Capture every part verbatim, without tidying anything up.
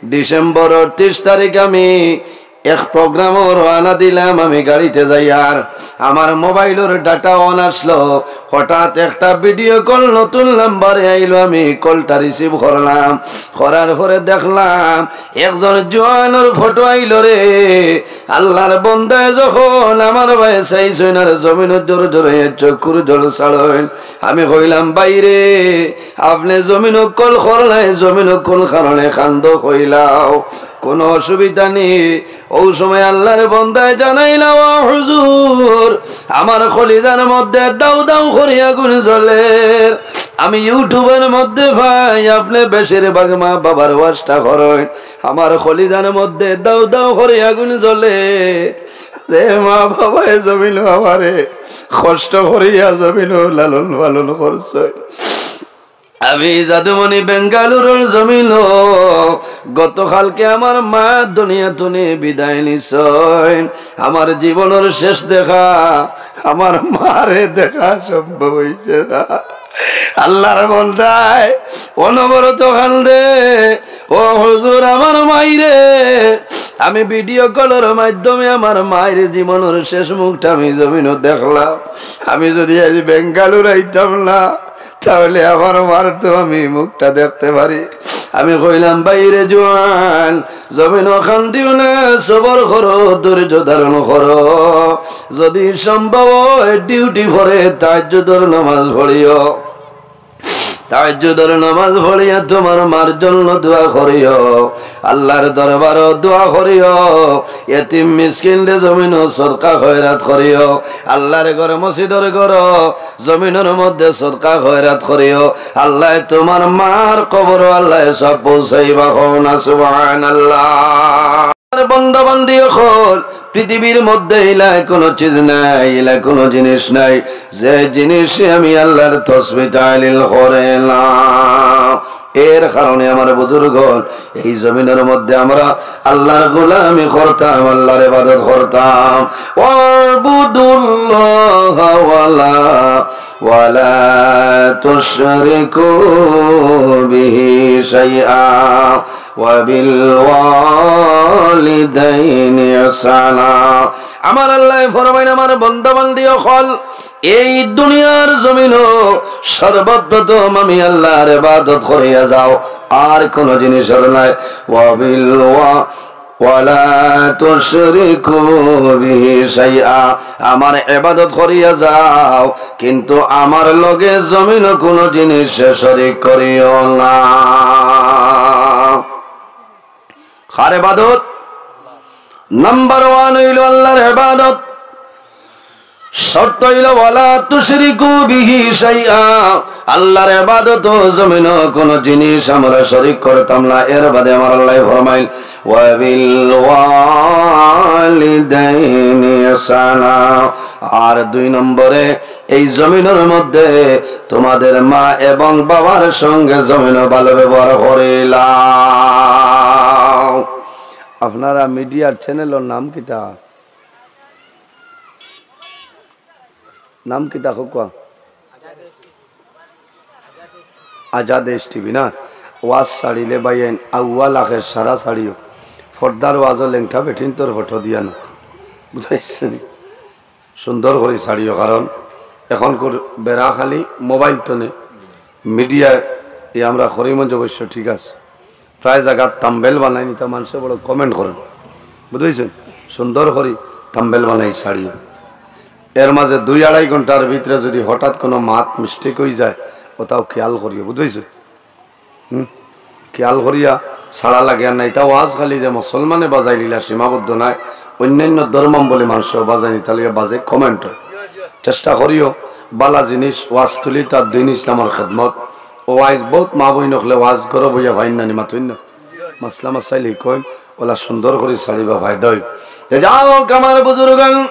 ডিসেম্বরর তিশ তারিখ আমি এক প্রোগ্রামো রওয়ানা দিলাম, আমি গাড়িতে যাইয়ার। আমার মোবাইলর ডেটা অন আছলো, হঠাৎ একটা ভিডিও কল নতুন নাম্বারে আইলো, আমি কলটা রিসিভ করলাম। করার পরে দেখলাম একজন জোয়ানর ফটো আইলো রে। আল্লার বন্দায় যখন আমার বায় চাইছইন আর জমিনো জোর জোরে চক্ষুর জল ছাড়ইন, আমি কইলাম, "ভাইরে, আপনে জমিনো কল করলায়, জমিনো কুন কারণে কান্দো কইলাও, কুনু অসুবিধা নি।" অউ সময় আল্লার বন্দায় জানাইলা, "ও হুজুর, আমার কলিজার মধ্যে দাউ দাউ করি আগুন জ্বলের। আমি YouTube-এর মধ্যে পাই, আপনে বেশিরভাগ মা বাবার ওয়াজটা করইন। আমার কলিজার মধ্যে দাউ দাউ করি আগুন জ্বলের। যে মা বাবায় জমিনো আমারে কষ্ট করিয়া জমিনো লালন পালন করছইন।" আমি যাদুমণি বেঙ্গালুরুর জমিনো গতকালকে আমার মা দুনিয়া থনে বিদায় নিছইন। আমার জীবনর শেষ দেখা, আমার মারে দেখা সম্ভব অইছে না। আল্লার বন্দায় অনবরত কান্দে, "ও হুজুর, আমার মাইরে, আমি ভিডিও কলর মাধ্যমে আমার মাইর জীবনর শেষ মুখটা আমি জমিনো দেখলাম। আমি যুদি আইজ বেঙ্গালুর আইতাম না, তাহলে আমার মার তো আমি মুখটা দেখতে পারি।" আমি কইলাম, "ভাইরে জোয়ান, জমিনো কান্দিও না, সবর করো, ধৈর্য ধারণ করো। যুদি সম্ভব অয়, ডিউটি পরে তাহাজ্জুদর নামাজ পড়িও, তাহাজ্জুদর নামাজ পড়িয়া তুমার মার জন্য দোয়া করিও, আল্লার দরবারো দোয়া করিও, এতিম মিসকিনরে জমিনো সদকা খয়রাত করিও, আল্লার ঘর মসজিদর ঘরো জমিনর মধ্যে সদকা খয়রাত করিও। আল্লায় তুমার মার কবরো আল্লায় সওয়াব পৌঁছাইবা, কও না সুবহানাল্লাহ।" আল্লার বন্দা বান্দি অকল, পৃথিবীর মধ্যে ইলা কুনু চিজ নাই, ইলা কুনু জিনিস নাই, যে জিনিসে আমি আল্লার তসবিহ তাহলিল করে না। এর কারণে আমার বুজুর্গ, এই জমিনর মধ্যে আমরা আল্লার গোলামি করতাম, আল্লার ইবাদত করতাম। "ওয়াবুদুল্লাহা ওয়ালা, ওয়ালা তুশরিকু বিহি শাইআ, ওয়া বিল ওয়ালিদাইনি ইহসানা।" আমার আল্লায় ফরমাইন, আমার বন্দা বান্দি অকল, এই দুনিয়ার জমিনো সর্বপ্রথম আমি আল্লার ইবাদত করিয়া যাও, আর কুনু জিনিসর নায়। ওয়া বিল ওয়া-, ওয়ালা তুশরিকু বিহি শাইআ, আমার ইবাদত করিয়া যাও, কিন্তু আমার লগে জমিনো কুনু জিনিস শরিক করিও না। কার ইবাদত? নাম্বার ওয়ান অইলো আল্লার ইবাদত। শর্ত অইলো, "ওয়ালা তুশরিকু বিহি শাইআ।" আল্লার ইবাদতো জমিনো কুনু জিনিস আমরা শরিক করতাম না। এর বাদে আমার আল্লায় ফরমাইল, "ওয়া বিল ওয়ালিদাইনি ইহসানা।" আর দুই নম্বরে, এই জমিনর মধ্যে তুমাদের মা এবং বাবার সঙ্গে জমিনো ভালো ব্যবহার করিলাও। আপনারা মিডিয়ার চ্যানেলর নাম কিতা? নাম কিতা কউক্কা? আজাদ এস টিভি না? ওয়াজ ছাড়িলে ভাইয়াইন, আউয়াল আখের সারা ছাড়িও। পর্দার ওয়াজও লেংটা বেটিন্তর ফটো দিয়া না। বুঝাইছনি? সুন্দর করি ছাড়িও, কারণ অখনকুর বেড়া খালি মোবাইল থনে মিডিয়া, ই আমরা করিমগঞ্জ অবশ্য ঠিক আছে। প্রায় জাগাত থাম্বনেইল বানাইন, ইতা মানষে বড় কমেন্ট করইন, বুঝছইন? সুন্দর করি থাম্বনেইল বানাই ছাড়িও। এর মাঝে দুই আড়াই ঘন্টার ভিতরে যুদি হঠাৎ কুনু মাত মিস্টেক অইযায়, অতাও খিয়াল করিও, বুঝছইন? হুম, খিয়াল করিয়া ছাড়া লাগে আর না। ইতা ওয়াজ খালি যে মুসলমানে বাজাইলিলা সীমাবদ্ধ নায়, অইন্যান্য ধর্মাবলম্বী মানষেও বাজাইন, ইতা লইয়া বাজে কমেন্ট অয়। চেষ্টা করিও, ভালা জিনিস, ওয়াজ তুলি তার দ্বীন ইসলামর খেদমত। অউ আইজ বউত মা-বইন অকলে ওয়াজ ঘরো বইয়া পাইন না নি, মাতইন না। মাসলা মাসাইল হিকইন, অলা সুন্দর করি ছাড়িবা, ফায়দা অইবো। তে যাউক আমার বুজুর্গান,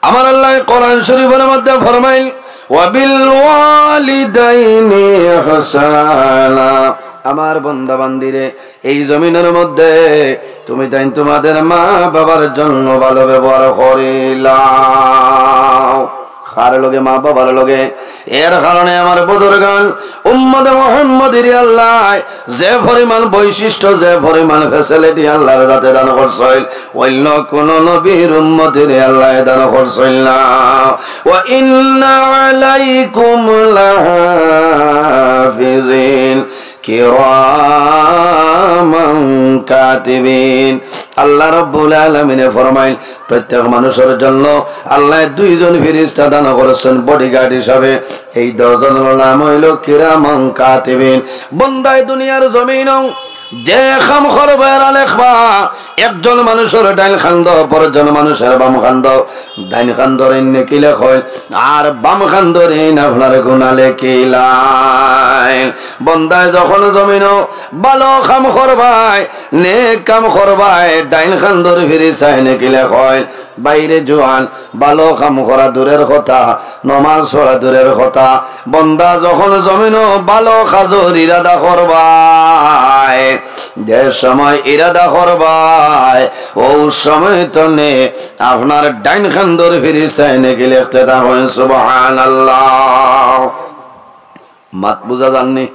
আমার আল্লায় কোরআন শরিফর মধ্যে ফরমাইল, "ওয়া বিল ওয়ালিদাইনি ইহসানা।" আমার বন্দা বান্দিরে, এই জমিনর মধ্যে তুমিতাইন তুমাদের মা বাবার জন্য ভালো ব্যবহার করিলাও। কার লগে? মা বাবার লগে। এর কারণে আমার বুজুর্গান, উম্মতে মুহাম্মদীরে আল্লায় যে পরিমাণ বৈশিষ্ট্য, যে পরিমাণ facility আল্লার যাতে দান করছইন, অইন্য কুনু নবীর উম্মতিরে আল্লায় দান করছইন না। "ওয়া ইন্না আলাইকুম লাহাফিজিন কিরামান কাতিবিন।" আল্লাহ রাব্বুল আলামিনে ফরমাইন, প্রত্যেক মানুষর জন্য আল্লায় দুইজন ফিরিস্তা দান করছইন bodyguard হিসাবে। এই দশ জনর নাম অইলো কিরামান কাতিবিন। বন্দায় দুনিয়ার জমিনো যে কাম করবা এরা লেখবা, একজন মানুষর ডাইন কান্দো, অপরজন মানুষর বাম কান্দো, ডাইন কান্দর ইন নেকি লেখইন, আর বাম কান্দর ইন আপনার গুনা লেখিলাইন। বন্দায় যখন জমিনো ভালো কাম করবায়, নেক কাম করবায়, ডাইন কান্দর ফিরিস্তায় নেকি লেখইন। ভাইরে জুয়ান, ভালো কাম করা দূরের কথা, নমাজ পড়া দূরের কথা, বন্দা যখন জমিনো ভালো কাজর ইরাদা করবায়, যে সময় ইরাদা করবায়, অউ সময় তনে আপনার ডাইন কান্দর ফিরিস্তায় নেকি লেখতে থাকইন। সুবহানাল্লাহ। মাত বুঝা যারনি?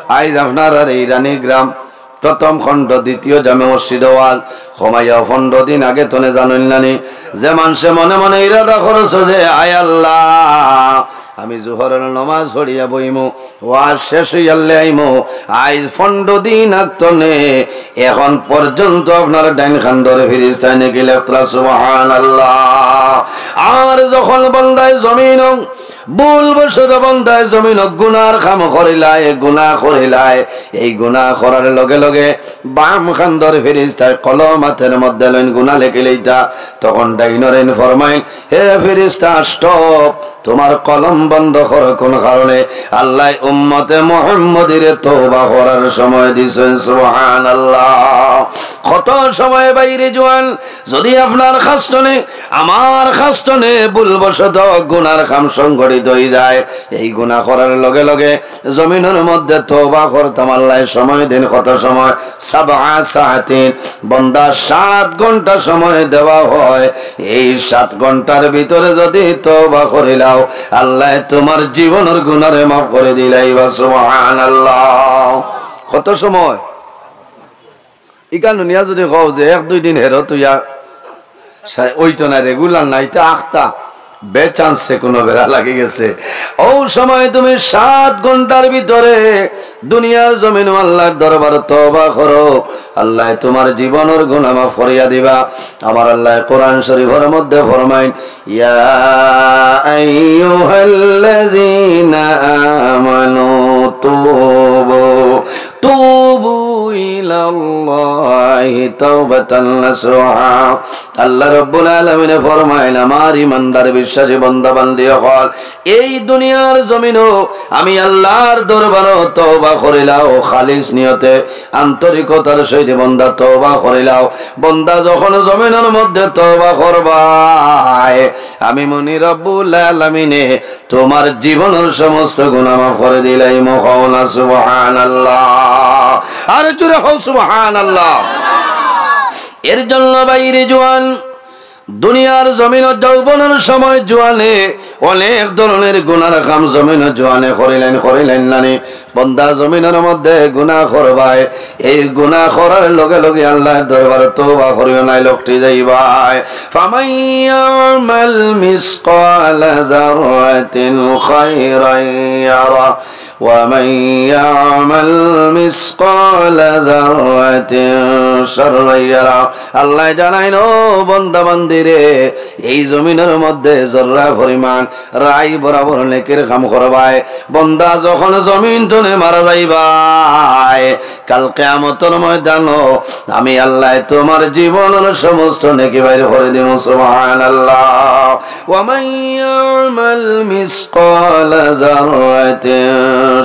আইজ আপনারার এই রানীগ্রাম প্রথম খণ্ড, দ্বিতীয় জামে মসজিদো ওয়াজ, কমাইয়া পনরো দিন আগে তনে জানইন নানি, যে মানষে মনে মনে ইরাদা করছো যে, "আয় আল্লাহ, আমি জোহরর নমাজ পড়িয়া বইমু, ওয়াজ শেষ অইয়ারলে আইমু", আইজ পনরো দিন আগ তনে এখন পর্যন্ত আপনার ডাইন কান্দর ফিরিস্তায় নেকি লেখরা। সুবহানাল্লাহ। আর যখন বন্দায় জমিনো ভুলবশত বন্দায় জমিনো গুনার কাম করিলায়, গুনা করিলায়, এই গুনা করার লগে লগে বাম কান্দর ফিরিস্তায় কলম আতর মধ্যে লইন গুনা লেখিলাইতা, তখন ডাইনর ইন ফরমাইন, "হে ফিরিস্তা, stop, তুমার কলম বন্ধ করো।" কুন কারণে? আল্লায় উম্মতে মুহাম্মদীরে তওবা করার সময় দিছইন। সুবহানাল্লাহ। কত সময় ভাইরে জুয়ান, যুদি আপনার কাছ তনে, আমার কাছ তনে ভুলবশত গুনার কাম সংঘটিত অইযায়, এই গুনা করার লগে লগে জমিনর মধ্যে তওবা করতাম, আল্লায় সময় দেইন। কত সময়? সাবআ সাআতিন। বন্দা, সাত ঘন্টা সময় দেওয়া হয়, এই সাত ঘন্টার ভিতরে যুদি তওবা করিলাও, আল্লায় তুমার জীবনর গুনারে মাফ করি দিলাইবা। সুবহানাল্লাহ। কত সময়? ইখান হুনিয়া যুদি কও যে এক দুই দিন হেরত অইয়া সা-, অইতো না, regular না, ইতা আখতা, বে chance-এ কুনু বেড়া লাগি গেছে। অউ সময় তুমি সাত ঘন্টার ভিতরে দুনিয়ার জমিনো আল্লার দরবারো তওবা করো, আল্লায় তুমার জীবনর গুনা মাফ করিয়া দিবা। আমার আল্লায় কোরআন শরীফর মধ্যে ফরমাইন, يا أيها الذين آمنوا توبوا توبوا إلى الله توبة نصوحا। আল্লাহ রাব্বুল আলামিনে ফরমাইন, আমার ইমানদার বিশ্বাসী বান্দা বান্দি অকল, এই দুনিয়ার জমিনো আমি আল্লার দরবারো তওবা করিলাও, খালিস নিয়তে, আন্তরিকতার সহিত বন্দা তওবা করিলাও। বন্দা যখন জমিনর মধ্যে তওবা করবায়, আমি মনি রাব্বুল আলামিনে তুমার জীবনর সমস্ত গুনা মাফ করি দিলাইমু। কও না সুবহানাল্লাহ। আরো জোরে কও সুবহানাল্লাহ। এর জন্য ভাইরে জুয়ান, দুনিয়ার জমিনো যৌবনর সময় জুয়ানে অনেক ধরনের গুনার কাম জমিনো জুয়ানে করিলাইন, করিলাইন নানি? বন্দা জমিনর মধ্যে গুনা করবায়, এই গুনা করার লগে লগে আল্লার দরবারো তওবা করিও নায়, লটকি যাইবায়। فمن يعمل مثقال ذرة خيرا يره ومن يعمل مثقال ذرة شرا يره। আল্লায় জানাইন, ও বন্দা বান্দিরে, এই জমিনর মধ্যে জর্রা পরিমাণ রাই বরাবর নেকির কাম করবায়। বন্দা যখন জমিন তনে মারা যাইবায়, কাল কিয়ামতর ময়দানো আমি আল্লায় তুমার জীবনর সমস্ত নেকি বাইর করি দিমু। সুবহানাল্লাহ। ومن يعمل مثقال ذرة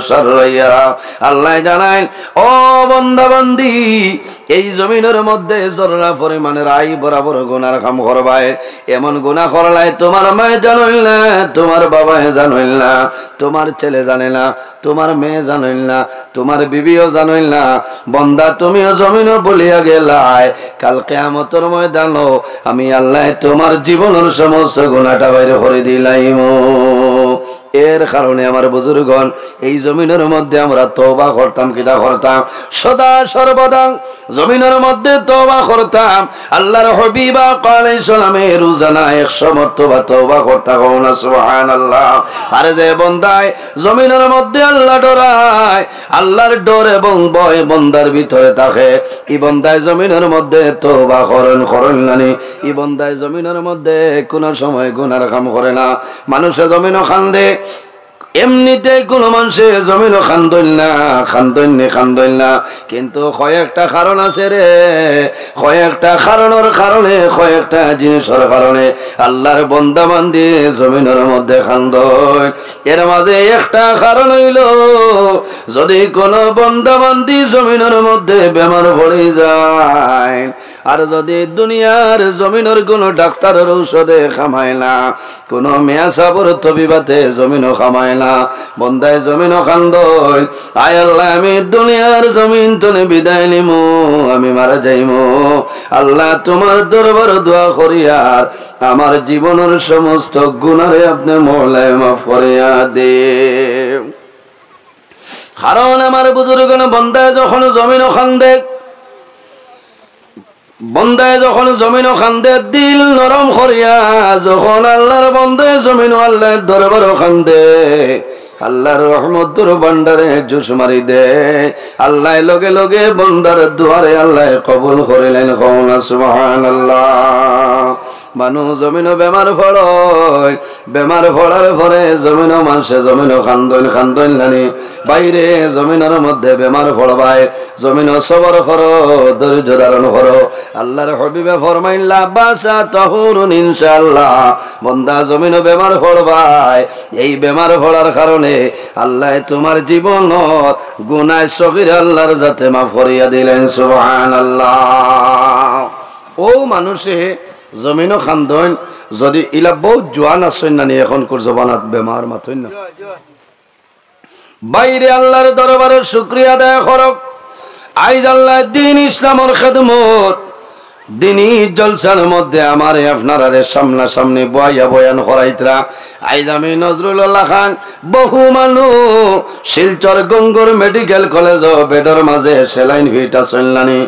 شرا يره। আল্লায় জানাইন, ও বন্দা বান্দি, এই জমিনর মধ্যে জররা পরিমাণর আই বরাবর গুনার কাম করবায়। এমন গুনা করলায় তুমার মায় জানইল না, তুমার বাবায় জানইল না, তুমার ছেলে জানে না, তুমার মেয়ে জানইল না, তুমার বিবিও জানইল না। বন্দা, তুমিও জমিনো ভুলিয়া গেলায়, কাল কিয়ামতর ময়দানো আমি আল্লায় তুমার জীবনর সমস্ত গুনাটা বাইর করি দিলাইমু। এর কারণে আমার বুজুর্গণ, এই জমিনর মধ্যে আমরা তওবা করতাম, কিতা করতাম? সদা সর্বদা জমিনর মধ্যে তওবা করতাম। আল্লার হাবিব আকা আলাইহিস সালামে রোজানা একশো মর্তবা তওবা করতা, কও না সুবহানাল্লাহ। আরে যে বন্দায় জমিনর মধ্যে আল্লা ডরায়, আল্লার ডর এবং ভয় বন্দার ভিতরে থাকে, ই বন্দায় জমিনর মধ্যে তওবা করইন, করইন না নি? ই বন্দায় জমিনর মধ্যে কুনু সময় গুনার কাম করে না। মানষে জমিনো কান্দে, এমনিতে কুনু মানষে জমিনো কান্দইন না, কান্দইন নি, কান্দইন না। কিন্তু কয়েকটা কারণ আছে রে, কয়েকটা কারণর কারণে, কয়েকটা জিনিসর কারণে আল্লার বন্দা বান্দি জমিনর মধ্যে কান্দইন। এর মাঝে একটা কারণ অইলো, যদি কুনু বন্দা বান্দি জমিনর মধ্যে বেমার পড়ি যায়, আর যদি দুনিয়ার জমিনর কুনু ডাক্তারর ঔষধে কামায় না, কুনু মিয়া সাবর তবিবাতে জমিনো কামায় না, বন্দায় জমিনো কান্দইন, আয় আল্লা, আমি দুনিয়ার জমিন তনে বিদায় নিমু, আমি মারা যাইমু। আল্লা, তুমার দরবার দোয়া করিয়ার আমার জীবনর সমস্ত গুনারে আপনে মওলায় মাফ করিয়া দে। কারণ আমার বুজুর্গণ, বন্দায় যখন জমিনো কান্দে, বন্দায় যখন জমিনো কান্দে, দিল নরম করিয়া, যখন আল্লার বন্দায় জমিনো আল্লার দরবারো কান্দে, আল্লার রহমতর ভান্ডারে জুস মারি দে। আল্লায় লগে লগে বন্দার দোয়ারে আল্লায় কবুল করিলাইন। কও না সুবহানাল্লাহ। মানুষ জমিনো বেমার পড়ইন, বেমার পড়ার পরে জমিনো মানষে জমিনো কান্দইন, কান্দইন না নি? বাইরে জমিনর মধ্যে বেমার পড়বায়, জমিনো সবর করো, ধৈর্য ধারণ করো। আল্লার হাবিবে ফরমাইলা, বাসা তাহুরুন ইনশাআল্লাহ। বন্দা, জমিনো বেমার পড়বায়, এই বেমার পড়ার কারণে আল্লায় তুমার জীবনর গুনাহ সগীরা আল্লার যাতে মাফ করিয়া দিলাইন। সুবহানাল্লাহ। অউ মানষে জমিনো কান্দইন, যদি ইলা বউত জোয়ান আছইন না নি, এখনকুর জমানাত বেমার মাতইন না। বাইরে আল্লার দরবারো শুকরিয়া আদায় করো। আইজ আল্লায় দ্বীন ইসলামর খেদমত, দ্বীনি জলসার মধ্যে আমারে আপনারারে সামনাসামনি বওয়াইয়া বয়ান করাইতরা। আইজ আমি নজরুল আল্লাহ খান, বহু মানুষ শিলচর গঙ্গুর মেডিকেল কলেজো বেডর মাঝে সেলাইন ফিট আছইন না নি,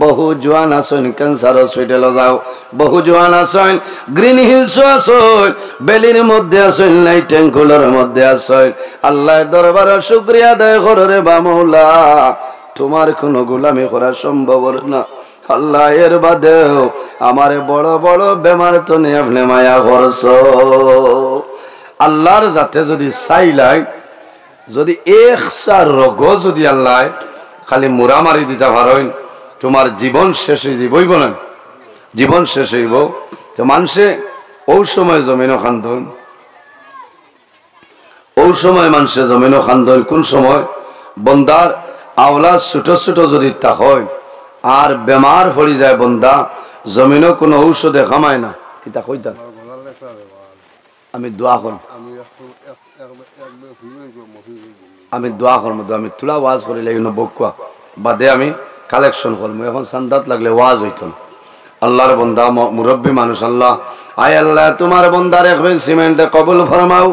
বহু জোয়ান আছইন ক্যান্সার হসপিটালো যাও, বহু জোয়ান আছইন গ্রিন হিলসো আছইন, বেলির মধ্যে আছইন, নাইটিংগেলর মধ্যে আছইন। আল্লার দরবারো শুকরিয়া আদায় করো রে বা মওলা, তুমার কুনু গোলামি করা সম্ভব অর না। আল্লা, এর বাদেও আমারে বড় বড় বেমার তনে আপনে মায়া করছো। আল্লার যাতে যদি চাইলাই, যদি একটা রোগও যদি আল্লায় খালি মুরা মারি দিতা পারইন, তুমার জীবন শেষ অইযিবো, অইবো না? জীবন শেষ অইবো। তে মানষে অউ সময় জমিনো কান্দইন, অউ সময় মানষে জমিনো কান্দইন। কুন সময়? বন্দার আওলাদ ছুটো ছুটো যদি থাকইন আর বেমার পড়ি যায় বন্দা, জমিনো কুনু ঔষধে কামায় না। কিতা কইতা? আমি দোয়া করমু। আমি দোয়া করমু, দোয়া, আমি থুড়া ওয়াজ করিলাই, ইনো বউক্কা। বাদে আমি কালেকশন করমু। এখন চান্দাত লাগলে ওয়াজ অইতো না। আল্লার বন্দা, ম-, মুরব্বি মানুষ, আল্লা, আয় আল্লা, তুমার বন্দার এক ব্যাগ সিমেন্টে কবুল ফরমাও।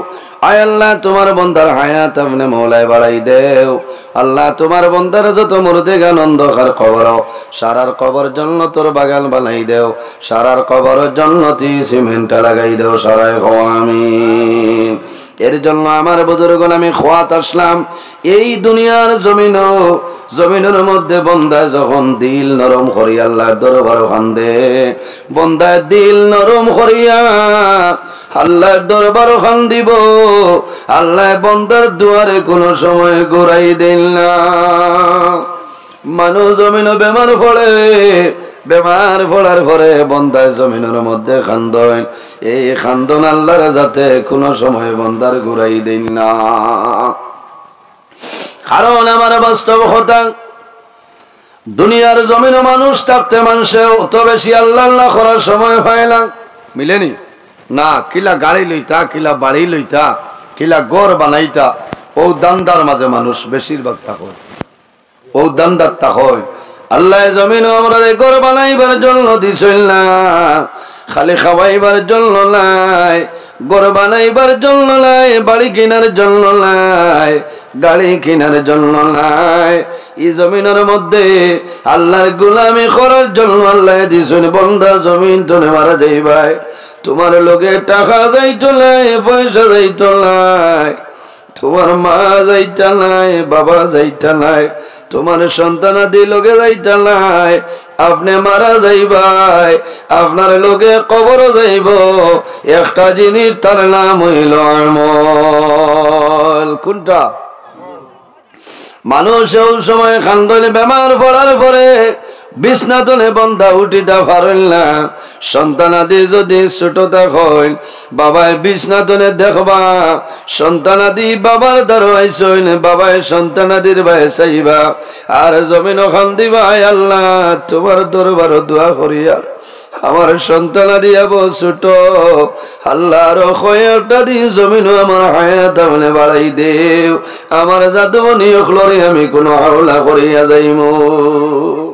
আয় আল্লা, তুমার বন্দার হায়াত আপনে মওলায় বাড়াই দেও। আল্লা, তুমার বন্দার যত মুর্দেগান অন্ধকার কবরো, সারার কবর জন্নতর বাগান বানাই দেও, সারার কবর জন্নতি সিমেন্ট লাগাই দেও, সারায় কও আমিন। এর জন্য আমার বুজুর্গন, আমি কওয়াত আসলাম, এই দুনিয়ার জমিনো, জমিনর মধ্যে বন্দায় যখন দিল নরম করি আল্লার দরবারো কান্দে, বন্দায় দিল নরম করিয়া আল্লার দরবারো কান্দিবো, আল্লায় বন্দার দুয়ারে কুনু সময় ঘুরাই দেইন না। মানুষ জমিনো বেমার পড়ে, বেমার পড়ার পরে বন্দায় জমিনর মধ্যে কান্দইন, এই কান্দন আল্লার যাতে কুনু সময় বন্দার ঘুরাই দেইন না। কারণ আমার বাস্তব কথা, দুনিয়ার জমিনো মানুষ থাকতে মানষে অত বেশি আল্লাহ আল্লাহ করার সময় পায় না, মিলেনি? না, কিলা গাড়ি লইতা, কিলা বাড়ি লইতা, কিলা ঘর বানাইতা, অউ ধান্দার মাঝে মানুষ বেশিরভাগ থাকে। অউ ধান্দাত থাকইন। আল্লায় জমিনো আমরারে ঘর বানাইবার জন্য দিছইন না, খালি খাওয়াইবার জন্য নায়, ঘর বানাইবার জন্য নায়, বাড়ি কিনার জন্য নায়, গাড়ি কিনার জন্য নায়। ই জমিনর মধ্যে আল্লার গোলামি করার জন্য আল্লায় দিছইন। বন্দা, জমিন তনে মারা যাইবায়, তুমার লগে টাকা যাইতো নায়, পয়সা যাইতো নায়, তুমার মা যাইতা নায়, বাবা যাইতা নায়, তুমার সন্তানাদি লগে যাইতা নায়। আপনে মারা যাইবায়, আপনার লগে কবরও যাইবো। একটা জিনিস, তার নাম অইলো আমল। কুনটা? মানুষ অউ সময় কান্দইন, বেমার পড়ার পরে বিছনা তনে বন্দা উঠিতা পারইন না। সন্তানাদি যুদি ছুটো থাকইন, বাবায় বিছনা তনে দেখবা, সন্তানাদি বাবার দ্বারো আইছইন, বাবায় সন্তানাদির বায় চাইবা, আর জমিনো কান্দিবা, "আয় আল্লাহ, তুমার দরবারো দোয়া করিয়ার আমার সন্তানাদি আবো ছুটো, আল্লাহ, আরো কয়েকটা দিন জমিনো আমার হায়াত আপনে বাড়াই দেও, আমার জাতবনি অকলরে আমি কুনু হাওলা করিয়া যাইমু।"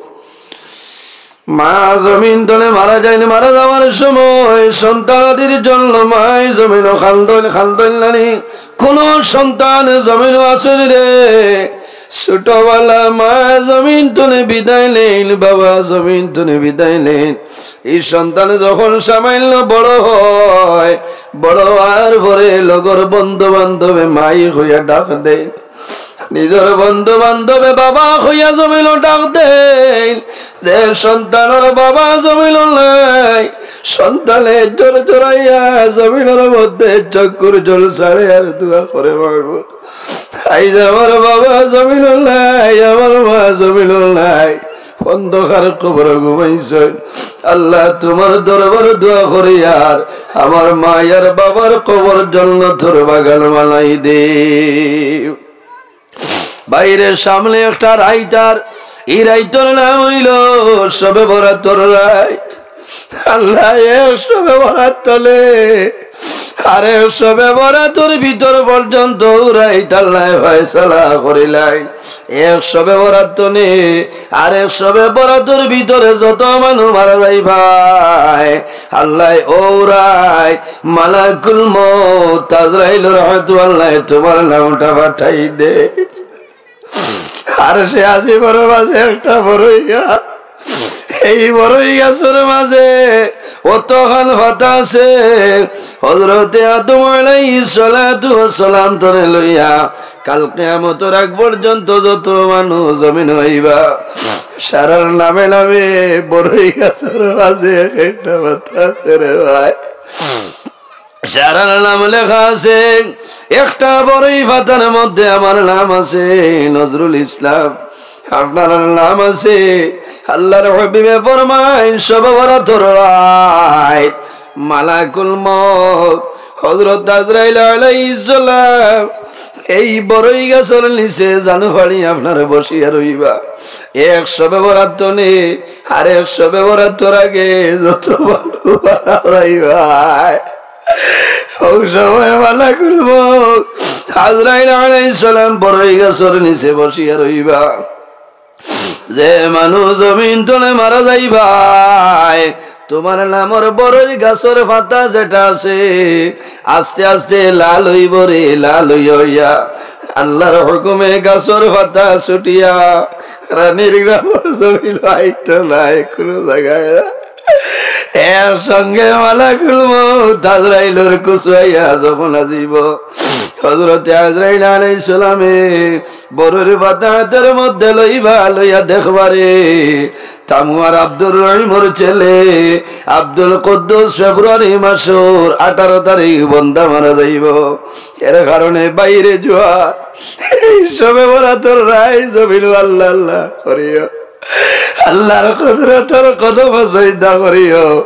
মা জমিন তনে মারা যাইন, মারা যাওয়ার সময় সন্তানাদির জন্য মায় জমিনো কান্দইন, কান্দইন নানি। কুনু সন্তান জমিনো আছইন রে, ছুটোবালা মা জমিন তনে বিদায় নেইন, বাবা জমিন তনে বিদায় নেইন। ই সন্তান যখন সামান্য বড় অয়, বড় অওয়ার পরে লগর বন্ধু বান্ধবে মাই কইয়া ডাক দেইন, নিজর বন্ধু বান্ধবে বাবা কইয়া জমিনো ডাক দেইন। যে সন্তানর বাবা জমিনো নাই, সন্তানে জোর জোরাইয়া জমিনর মধ্যে চক্ষুর জল ছাড়ে আর দোয়া করে, "মাবুদ, আইজ আমার বাবা জমিনো নাই, আমার মা জমিনো নাই, অন্ধকার কবরো ঘুমাইছইন। আল্লাহ, তুমার দরবারো দোয়া করিয়ার আমার মা আর বাবার কবর জন্নতর বাগান বানাই দেও।" বাইরে সামনে একটা রাইত, আর ই রাইতর নাম অইলো শবে বরাতর রাইত। আল্লাহ, এক শবে বরাত তনে আর এক শবে বরাতর ভিতর পর্যন্ত অউ রাইত আল্লায় ফয়সালা করিলাইন। এক শবে বরাত তনে আর এক শবে বরাতর ভিতরে যত মানুষ মারা যাইবায়, আল্লায় অউ রাইত মালাকুল মউত আজরাইলর হাতো আল্লায় তুমার নামটা পাঠাই দেইন। আরশে আজিমর মাঝে একটা বড়ই গাছ, এই বড়ই গাছর মাঝে অতখান পাতা আছে। হযরতে আদম আলাইহিস সালাতু ওয়াস সালাম তনে লইয়া কাল কিয়ামতর আগ পর্যন্ত যত মানুষ জমিনো আইবা, সারার নামে নামে বড়ই গাছর মাঝে এক একটা পাতা আছে রে ভাই। সারার নাম লেখা আছে, একটা বড়ই পাতার মধ্যে আমার নাম আছে, নজরুল ইসলাম, আপনার নাম আছে। আল্লার হাবিবে ফরমাইন, শবে বরাতর রাইত মালাকুল মউত হযরত আজরাইল আলাইহিস সালাম এই বড়ই গাছর নিচে জানু ফাড়ি আপনারা বসিয়া রইবা। এক শবে বরাত তনে আর এক শবে বরাতর আগে যত মানুষ মারা যাইবায়, অউ সময় মালাকুল মউত আজরাইল আলাইহিস সালাম বড়ই গাছর নিচে বসিয়া রইবা। যে মানুষ জমিন তনে মারা যাইবায়, তুমার নামর বড়ই গাছর পাতা যেটা আছে, আস্তে আস্তে লাল অইবো রে, লাল অইয়া অইয়া আল্লার হুকুমে গাছর পাতা ছুটিয়া রানীর গ্রামর জমিনো আইতো নায়, কুনু জাগায় না। এর সঙ্গে মালাকুল মউত আজরাইলর কুছাইয়া যখন আজিবো, হযরতে আজরাইল আলাইহিস সালামে বড়ইর পাতা হাতর মধ্যে লইবা, লইয়া দেখবারে, তামুয়ার আব্দুর রহিমর ছেলে আব্দুল কুদ্দুস ফেব্রুয়ারি মাসর আঠারো তারিখ বন্দা মারা যাইবো। এর কারণে বাইরে জোয়ার, এই শবে বরাতর রাইত জমিনো আল্লাহ আল্লাহ করিও। আল্লার কুদরতর কদমো সইজদা করিও,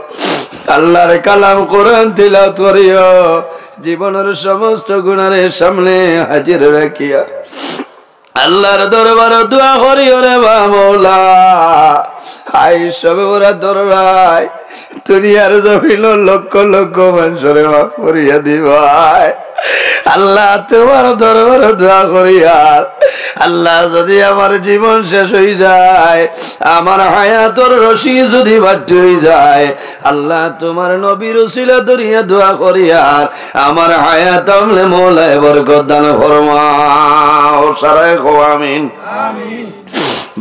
আল্লার কালাম কোরআন তিলাওয়াত করিও, জীবনর সমস্ত গুনারে সামনে হাজির রাখিয়া আল্লাহর দরবারো দোয়া করিও রে বা মওলা, আইজ শবে বরাতর রাইত দুনিয়ার জমিনো লক্ষ লক্ষ মানষরে মাফ করিয়া দিবায়। আল্লাহ, তুমার দরবারো দোয়া করিয়ার, আল্লাহ, যুদি আমার জীবন শেষ অইযায়, আমার হায়াতর রশি যুদি বাট্টি অইযায়, আল্লাহ, তুমার নবীর উসিলা ধরিয়া দোয়া করিয়ার, আমার হায়াত আমলে মওলায় বরকত দান ফরমাও। সারায় কও আমিন।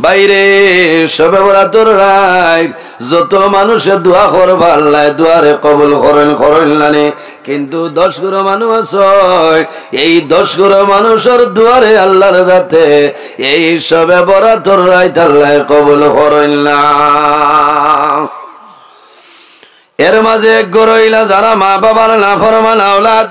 ভাইরে, শবে বরাতর রাইত যত মানষে দোয়া করবা, আল্লায় দোয়ারে কবুল করইন, করইন নানি? কিন্তু দশ ঘর মানুষ আছে, এই দশ ঘর মানষর দোয়ারে আল্লাহর যাতে এই শবে বরাতর রাইত আল্লায় কবুল করইন না। এর মাঝে এক ঘর অইলা যারা মা বাবার নাফরমান আওলাদ,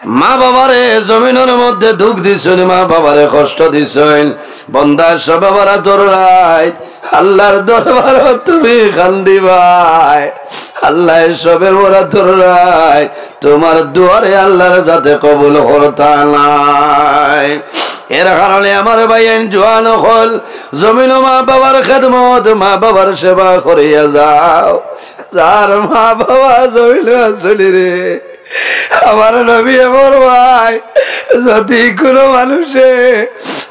মা বাবারে জমিনর মধ্যে দুখ দিছইন, মা বাবারে কষ্ট দিছইন। বন্দা, শবে বরাতর রাইত আল্লাহর দরবারো তুমি কান্দিবায়। আল্লায় শবে বরাতর রাইত তুমার দোয়ারে আল্লাহর যাতে কবুল করতা নায়। এর কারণে আমার ভাইয়াইন জোয়ান অকল, জমিনো মা বাবার খেদমত, মা বাবার সেবা করিয়া যাও। যার মা বাবা জমিনো আছইন রে, আমার নবীয়ে ফরমাইন, যুদি কুনু মানষে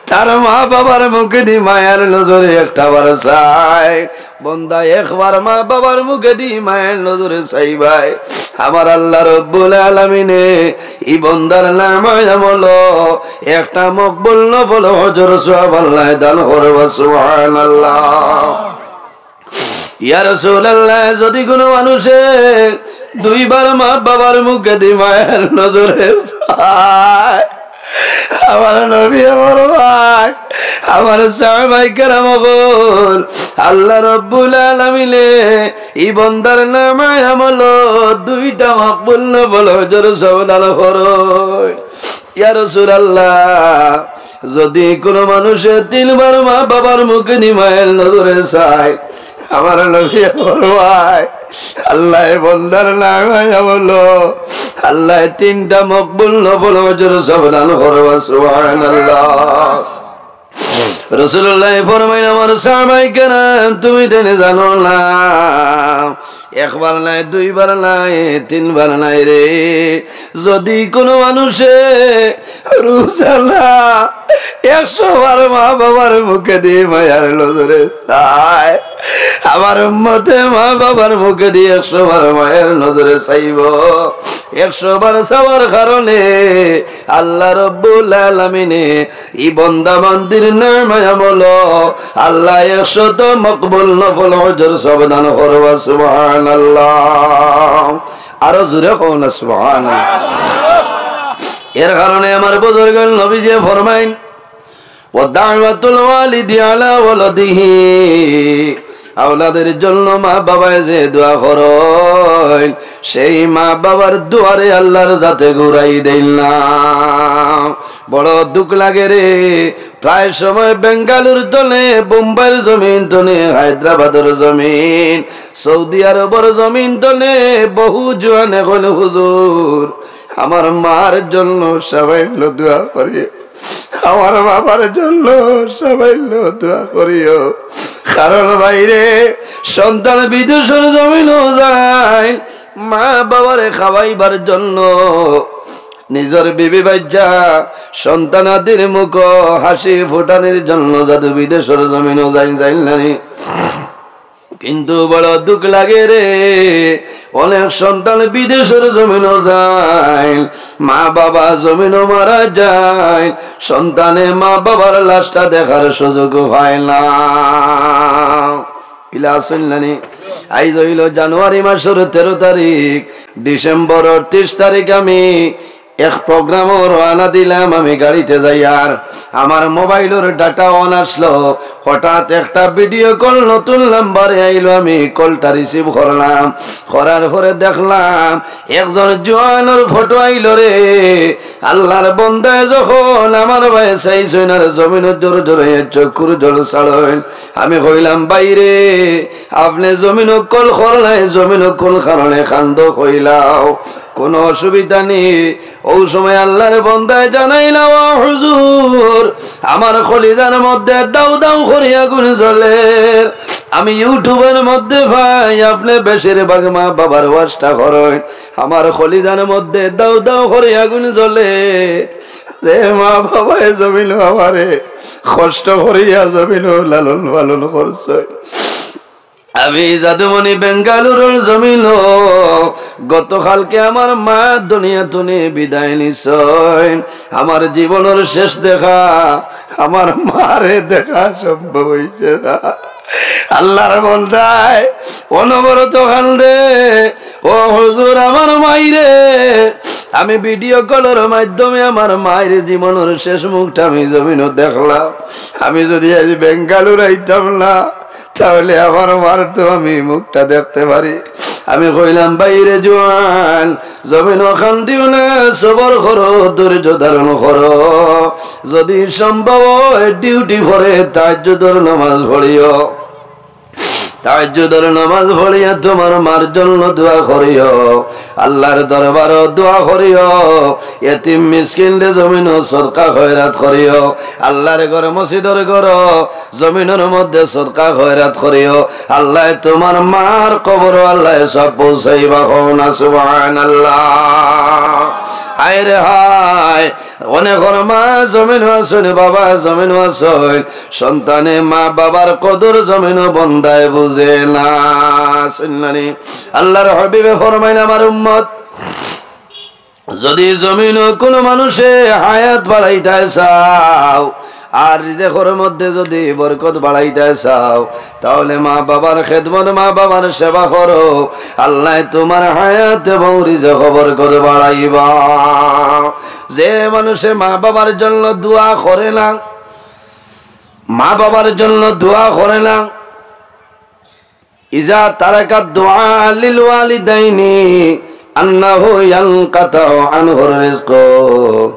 তার মা বাবার মুখেদি মায়ার নজরে একটা বার চায়, বন্দা, একবার মা বাবার মুখেদি মায়ার নজরে চাইবায়, আমার আল্লাহ রব্বুল আলামিনে ই বন্দার নামায় আমলো একটা মকবুল নফল হজর সওয়াব আল্লায় দান করবা। সুবহানাল্লাহ। ইয়া রাসূলুল্লাহ, যুদি কুনু মানষে দুইবার মা বাবার মুখেদি মায়ার নজরে চায়, আমার নবীয়ে ফরমাইন, আমার সাহাবায়ে কেরাম অকল, আল্লাহ রব্বুল আলামিনে ই বন্দার নামায় আমলো দুইটা মকবুল নফল হজর সওয়াব দান করইন। ইয়া রাসূলুল্লাহ, যুদি কুনু মানষে তিনবার মা বাবার মুখেদি মায়ার নজরে চায়, আমার নবীয়ে ফরমাইন, আল্লায় বন্দার নামায় আমলো, আল্লায় তিনটা মকবুল নফল হজর সওয়াব দান করবা। সুবহানাল্লাহ। রাসূলুল্লাহ ফরমাইন, আমার সাহাবায়ে কেরাম, তুমি তাইলে জানো না, একবার নায়, দুইবার নায়, তিনবার নায় রে, যুদি কুনু মানষে রোজানা একশো বার মা বাবার মুখেদি মায়ার নজরে চায়, আমার উম্মতে মা বাবার মুখেদি একশো বার মায়ার নজরে চাইবো। একশো বার চাওয়ার কারণে আল্লাহ রব্বুল আলামিনে ই বন্দা বান্দির নামায় আমলো আল্লায় একশত মকবুল নফল হজর সওয়াব দান করবা। সুবহানাল্লাহ। আরো জোরে কও না, সুবহানাল্লাহ। এর কারণে আমার বুজুর্গ নবীজিয়ে ফরমাইন, ওয়া দাওয়াতুল ওয়ালিদি আলা ওয়ালাদিহি, আওলাদের জন্য মা বাবায় যে দোয়া করইন, সেই মা বাবার দোয়ারে আল্লাহর যাতে ঘুরাই দেইন না। বড় দুখ লাগে রে, প্রায় সময় বেঙ্গালুর তনে, বোম্বাইর জমিন তনে, হায়দ্রাবাদর জমিন, সৌদি আরবর জমিন তনে বহু জোয়ানে কইন, হুজুর, আমার মার জন্য সামান্য দোয়া করিও, আমার বাবার জন্য সামান্য দোয়া করিও। কারণ ভাইরে, সন্তান বিদেশর জমিনো যাইন মা বাবারে খাওয়াইবার জন্য, নিজর বিবি বাচ্চা সন্তানাদির মুখো হাসি ফুটানির জন্য যাদু বিদেশর জমিনো যাইন, যাইন নানি? কিন্তু বড় দুখ লাগে রে, অনেক সন্তান বিদেশর জমিনো যাইন, মা বাবা জমিনো মারা যাইন, সন্তানে মা বাবার লাশটা দেখার সুযোগ পায় না। ইলা শুনলানি, আইজ অইলো জানুয়ারি মাসর তেরো তারিখ, ডিসেম্বরর তিরিশ তারিখ আমি এক প্রোগ্রামো রওয়ানা দিলাম আমি গাড়িতে যাইয়ার। আমার মোবাইলর data on আসলো, হঠাৎ একটা video call নতুন নাম্বারে আইলো, আমি callটা receive করলাম। করার পরে দেখলাম একজন জোয়ানর ফটো আইলো রে। আল্লাহর বন্দায় যখন আমার বায় চাইছইন আর জমিনো জোর জোরে চক্ষুর জল ছাড়ইন, আমি কইলাম, "ভাইরে, আপনে জমিনো call করলায়, জমিনো কোন কারণে কান্দো কইলাও?" কোনো অসুবিধা নেই। অউ সময় আল্লার বন্দায় জানাইলা, "ও হুজুর, আমার কলিজার মধ্যে দাউ দাউ করি আগুন জ্বলের। আমি YouTube-এর মধ্যে পাই, আপনে বেশিরভাগ মা বাবার ওয়াজটা করইন। আমার কলিজার মধ্যে দাউ দাউ করি আগুন জ্বলে। যে মা বাবায় জমিনো আমারে কষ্ট করিয়া জমিনো লালন পালন করছইন।" আমি যাদুমণি বেঙ্গালুরুর জমিনো গতকালকে আমার মা দুনিয়া থনে বিদায় নিছইন। আমার জীবনর শেষ দেখা, আমার মারে দেখা সম্ভব অইছে না। আল্লার বন্দায় অনবরত কান্দে, "ও হুজুর, আমার মাইরে, আমি ভিডিও কলর মাধ্যমে আমার মাইর জীবনর শেষ মুখটা আমি জমিনো দেখলাম। আমি যদি আইজ বেঙ্গালুর আইতাম না, তাহলে আমার মার তো আমি মুখটা দেখতে পারি।" আমি কইলাম, "ভাইরে জোয়ান, জমিনো কান্দিও না, সবর করো, ধৈর্য ধারণ করো। যদি সম্ভব অয়, ডিউটি পরে তাহাজ্জুদর নামাজ পড়িও। তাহাজ্জুদর নামাজ পড়িয়া তুমার মার জন্য দোয়া করিও, আল্লার দরবারো দোয়া করিও, এতিম মিসকিনরে জমিনো সদকা খয়রাত করিও, আল্লার ঘর মসজিদর ঘরো জমিনর মধ্যে সদকা খয়রাত করিও। আল্লায় তুমার মার কবরো আল্লায় সওয়াব পৌঁছাইবা।" কও না সুবহানাল্লাহ। হায় রে হায়, অনেকর মা জমিনো আছইন, বাবা জমিনো আছইন, সন্তানে মা বাবার কদর জমিনো বন্দায় বুঝে না। শুনলানি? আল্লার হাবিবে ফরমাইন, "আমার উম্মত, যদি জমিনো কুনু মানুষে হায়াত বাড়াইতায় চাও, আর রিজেকর মধ্যে যদি বরকত বাড়াইতায় চাও, তাহলে মা বাবার খেদমত, মা বাবার সেবা করো, আল্লায় তুমার হায়াত এবং রিজেকো বরকত বাড়াইবা।" যে মানুষে মা বাবার জন্য দোয়া করে না, মা বাবার জন্য দোয়া করে না, ইজা তারাকা দুআ লিল ওয়ালিদাইনি আন্নাহু ইয়ানকাতাউ আনহুর রিজকু।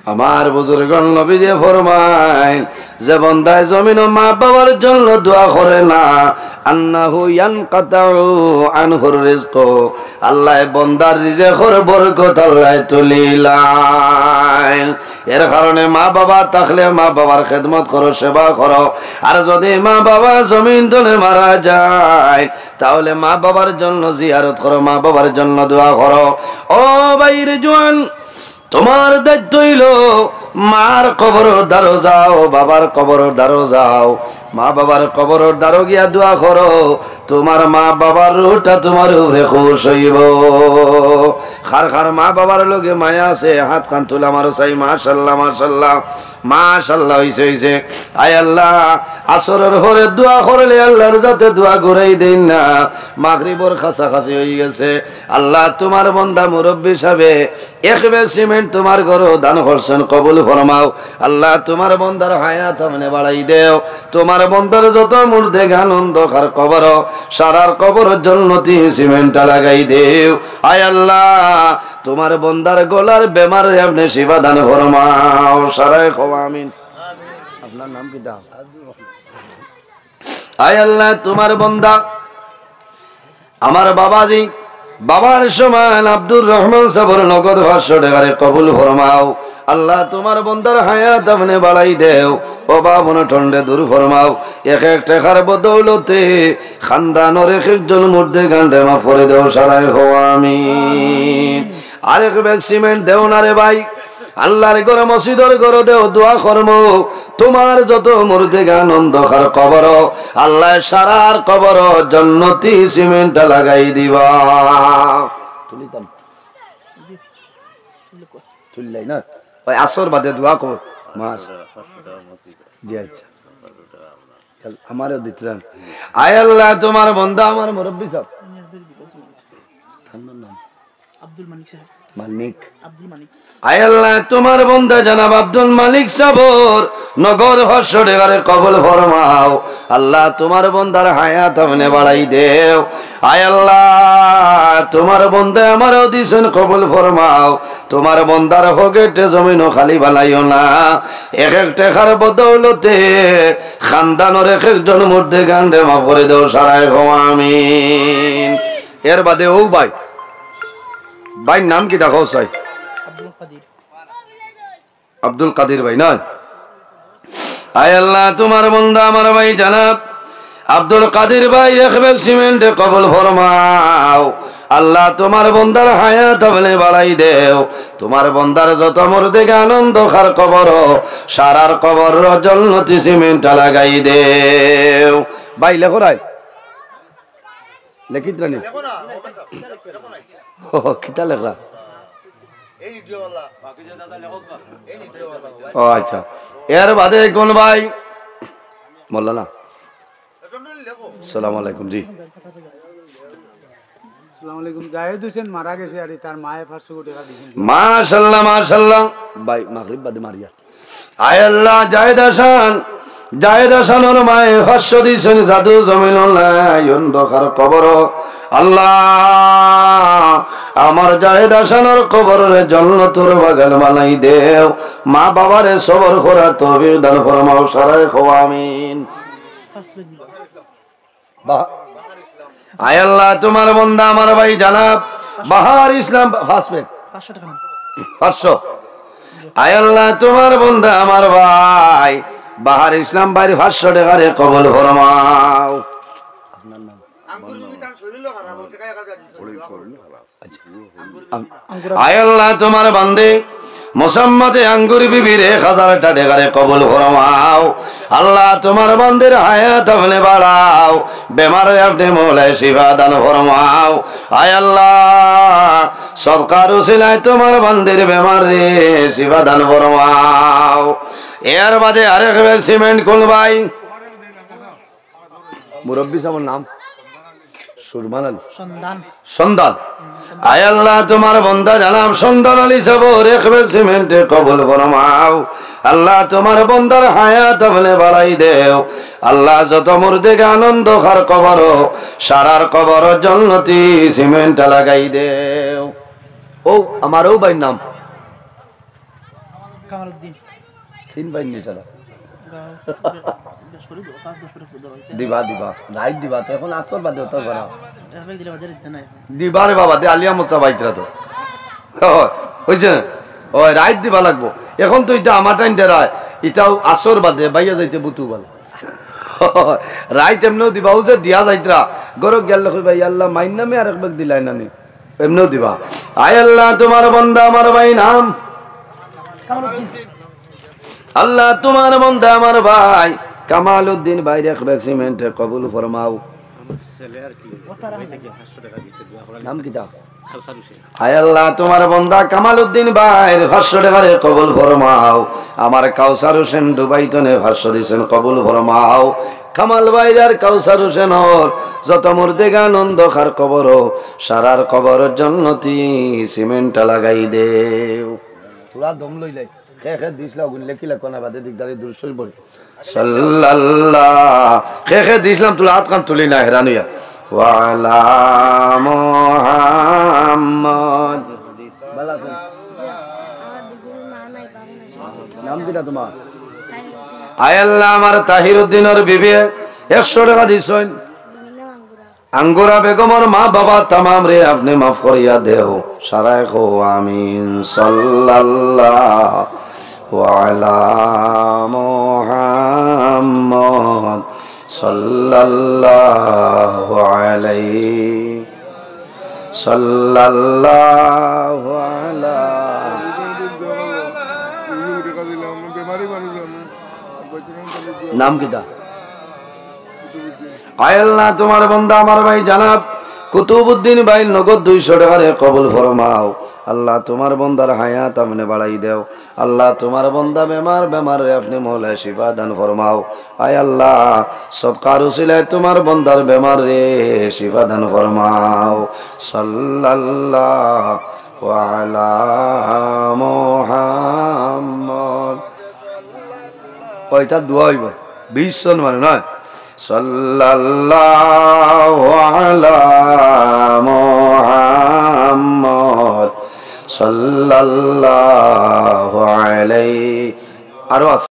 আমার বুজুর্গর নবীজি ফরমাইন, যে বন্দায় জমিনো মা বাবার জন্য দোয়া করে না, আন্নাহু ইয়ানকাতাউ আনহুর রিজকু, আল্লায় বন্দার রিজেকর বরকত আল্লায় তুলিলাইন। এর কারণে মা বাবা থাকলে মা বাবার খেদমত করো, সেবা করো। আর যদি মা বাবা জমিন থনে মারা যায়, তাহলে মা বাবার জন্য জিয়ারত করো, মা বাবার জন্য দোয়া করো। ও ভাইরে জোয়ান, তুমার দায়িত্ব অইলো মার কবরর দ্বারো যাও, বাবার কবরর দ্বারো যাও, মা বাবার কবরর দ্বারো গিয়া দোয়া করো, তুমার মা বাবার রুহটা তুমার উপরে খুশ অইবো। কার কার মা বাবার লগে মায়া আছে, হাত খান তুলা মারো চাই, মাশাআল্লাহ, মাশাআল্লাহ, মাশাআল্লাহ, অইছে, অইছে। আয় আল্লাহ, আসরর পরে দোয়া করলে আল্লার যাতে দোয়া ঘুরাই দেইন না, মাগরিবর কাছাকাছি অইগেছে। আল্লাহ, তুমার বন্দা মুরব্বি সাবে এক ব্যাগ সিমেন্ট তুমার ঘরো দান করছইন, কবুল ফরমাও। আল্লাহ, তুমার বন্দার হায়াত আপনে বাড়াই দেও। তুমার বন্দার যত মুর্দেগান অন্ধকার কবরো, সারার কবরো জন্নতি সিমেন্টটা লাগাই দেও। আয় আল্লাহ, তুমার বন্দার গলার বেমাররে আপনে শিফা দান ফরমাও। সারায় কও আমিন। আপনার নাম কিতা? আয় আল্লাহ, তুমার বন্দা আমার বাবাজি, বাবার সমান আব্দুর রহমান সাবর নগদ পাঁচশো টেকারে কবুল ফরমাও। আল্লাহ, তুমার বন্দার হায়াত আপনে বাড়াই দেও। অভাব অনটনরে দূর ফরমাও। এক এক টেকার বদৌলতে খানদানর এক একজন মুর্দেগানরে মাফ করি দেও। সারায় কও আমিন। আরেক ব্যাগ সিমেন্ট দেও না রে ভাই। আল্লার ঘরো, মসজিদর ঘরো দেও, দোয়া করমু। তুমার যত মুর্দেগান অন্ধকার কবরো, আল্লায় সারার কবরো জন্নতি সিমেন্টটা লাগাই দিবা। তুলিতাম। তুললাই না? ওই আসর বাদে দোয়া কর। মাস। জি, আচ্ছা। আমারেও দিতে চান। আয় আল্লাহ, তুমার বন্দা আমার মুরব্বি সাব। তার নাম? আব্দুল মানিক সাহেব। মানিক। আব্দুল মানিক। আয় আল্লাহ, তুমার বন্দা জনাব আব্দুল মানিক সাবর নগদ পাঁচশো টেকারে কবুল ফরমাও। আল্লাহ, তুমার বন্দার হায়াত আপনে বাড়াই দেও। আয় আল্লাহ, তুমার বন্দা আমারেও দিছইন, কবুল ফরমাও। তুমার বন্দার পকেটে জমিনও খালি বানাইও না। এক এক টেকার বদৌলতে খানদানর এক একজন মুর্দেগানরে মাফ করি দেও। সারায় কও আমিন। এর বাদে ও ভাই, ভাইর নাম কিতা কও চাই? আব্দুল কাদির। আব্দুল কাদির ভাই না? আয় আল্লাহ, তুমার বন্দা আমার ভাই জনাব আব্দুল কাদির ভাইর এক ব্যাগ সিমেন্টে কবুল ফরমাও। আল্লাহ, তুমার বন্দার হায়াত আপনে বাড়াই দেও। তুমার বন্দার যত মুর্দেগান অন্ধকার কবর, সারার কবর জন্নতি সিমেন্ট লাগাই দেও। ভাই, লেখো রায়। লেখিত রানী। ও, কিতা লেখলা? ও, আচ্ছা। এর বাদে কোন ভাই? মৌলানা। সালাম আলাইকুম, জি। আসসালামু আলাইকুম। জাহিদ হোসেন মারা গেছে আর তার মায়ে পাঁচশো কোটি টাকা দিয়েছেন। মাশাআল্লাহ, মাশাআল্লাহ। ভাই, মাগরিব বাদে মারিয়া। আয় আল্লাহ, জাহেদ হাসান, জাহেদ হাসানর মায়ে পাঁচশো দিছইন, জাদু জমিন নাই, অন্ধকার কবর। আল্লাহ, আমার জাহেদ হাসানর কবররে জন্নতর বাগান বানাই দেও। মা বাবারে সবর করার তৌফিক দান ফরমাও, সারায় কও আমিন। বাহ। আয় আল্লাহ, তুমার বন্দা আমার ভাই জনাব বাহার ইসলাম, পাঁচ ব্যাগ। পাঁচশো টাকা নেন। পাঁচশো। আয় আল্লাহ, তুমার বন্দা আমার ভাই বাহার ইসলাম ভাইর পাঁচশো টাকারে কবুল ফরমাও। আপনার নাম? আচ্ছা। আম-, আয় আল্লাহ, তুমার বান্দি মোসাম্মদে আঙ্গুর বিবির এক হাজার টা টাকারে কবুল ফরমাও। আল্লাহ, তুমার বান্দির হায়াত আপনে বাড়াও, বেমারে আপনে মৌলায় শিফা দান ফরমাও। আয় আল্লাহ, সদকার উসিলায় তুমার বান্দির বেমারে শিফা দান ফরমাও। এর বাদে আরেক ব্যাগ সিমেন্ট কোন ভাই? মুরব্বী সাহেবের নাম? সুরমান আলী। সন্ধান। সন্ধান। আয় আল্লাহ, তুমার বন্দা জনাব সন্ধান আলী সাহেবর এক ব্যাগ সিমেন্টে কবুল ফরমাও। আল্লাহ, তুমার বন্দার হায়াত আপনে বাড়াই দেও। আল্লাহ, যত মুর্দেগান অন্ধকার কবর, সারার কবর জন্নতি সিমেন্ট লাগাই দেও। ও, আমার ও ভাইর নাম? কামালউদ্দিন। সিন ভাই নি ছাড়া। দিবা, দিবা। রাইত দিবা তো, এখন আসর বাদে অত করা। দিবা রে বাবা, দে আলিয়া মোচা বাইতরা তো। অয়, অইছে না? অয়, রাইত দিবা লাগবো। এখন তো ইটা আমার টাইম দেরায়, ইটাও আসর বাদে বাইয়া যাইতে বুতু বালা। রাইত এমনেও দিবা, ও যে দিয়া যাইতরা, গরক গেল কই ভাই, আল্লাহ, মাইর নামে আরেক ব্যাগ দিলাই না নি? এমনেও দিবা। আয় আল্লাহ, তুমার বন্দা আমার ভাই নাম? কামালউদ্দিন। আল্লাহ, তুমার বন্দা আমার ভাই কামালউদ্দিন ভাইর এক ব্যাগ সিমেন্টে কবুল ফরমাও। আমার ছেলে আর কি, ওই থেকে পাঁচশো টাকা দিছে, দোয়া করেন। নাম কিতা? কাউসার হোসেন। আয় আল্লাহ, তুমার বন্দা কামালউদ্দিন ভাইর পাঁচশো টাকারে কবুল ফরমাও। আমার কাউসার হোসেন দুবাই তনে পাঁচশো দিছেন, কবুল ফরমাও। কামাল ভাইর আর কাউসার হোসেনর যত মুর্দেগান অন্ধকার কবর, সারার কবর জন্নতি সিমেন্ট লাগাই দেও। থুড়া দম লইলাই। খে খে দিছলা গুন লেখিলা কোনা বাদে দিকদারি দুরুদ শরীফ পড়ি। সাল্লাল্লাহ। খে খে দিছলাম, থুড়া আতখান তুলি না হেরান অইয়া। ওয়া আলা মুহাম্মদ। ভালা আছইন? নাম কিতা তুমার? আয় আল্লাহ, আমার তাহিরউদ্দিনর বিবিয়ে একশো টাকা দিছইন। আঙ্গুরা বেগমর মা বাবা তামামরে আপনে মাফ করিয়া দেও। সারায় কও আমিন। সাল্লাল্লাহু আলা মুহাম্মদ। সাল্লাল্লাহু আলাইহি। সাল্লাল্লাহু আলা। নাম কিতা? আয় আল্লাহ, তুমার বন্দা আমার ভাই জনাব কুতুবউদ্দিন ভাইর নগদ দুইশো টাকারে কবুল ফরমাও। আল্লাহ, তুমার বন্দার হায়াত আপনে বাড়াই দেও। আল্লাহ, তুমার বন্দা বেমার, বেমাররে আপনে মৌলায় শিফা দান ফরমাও। আয় আল্লাহ, সদকার উসিলায় তুমার বন্দার বেমাররে শিফা দান ফরমাও। সাল্লাল্লাহু আলা মুহাম্মদ। ওইটা দোয়া অইবো। বিশ জন মানে নয়। সাল্লাল্লাহু আলা মুহাম্মদ। সাল্লাল্লাহু আলাইহি। আরো আছে।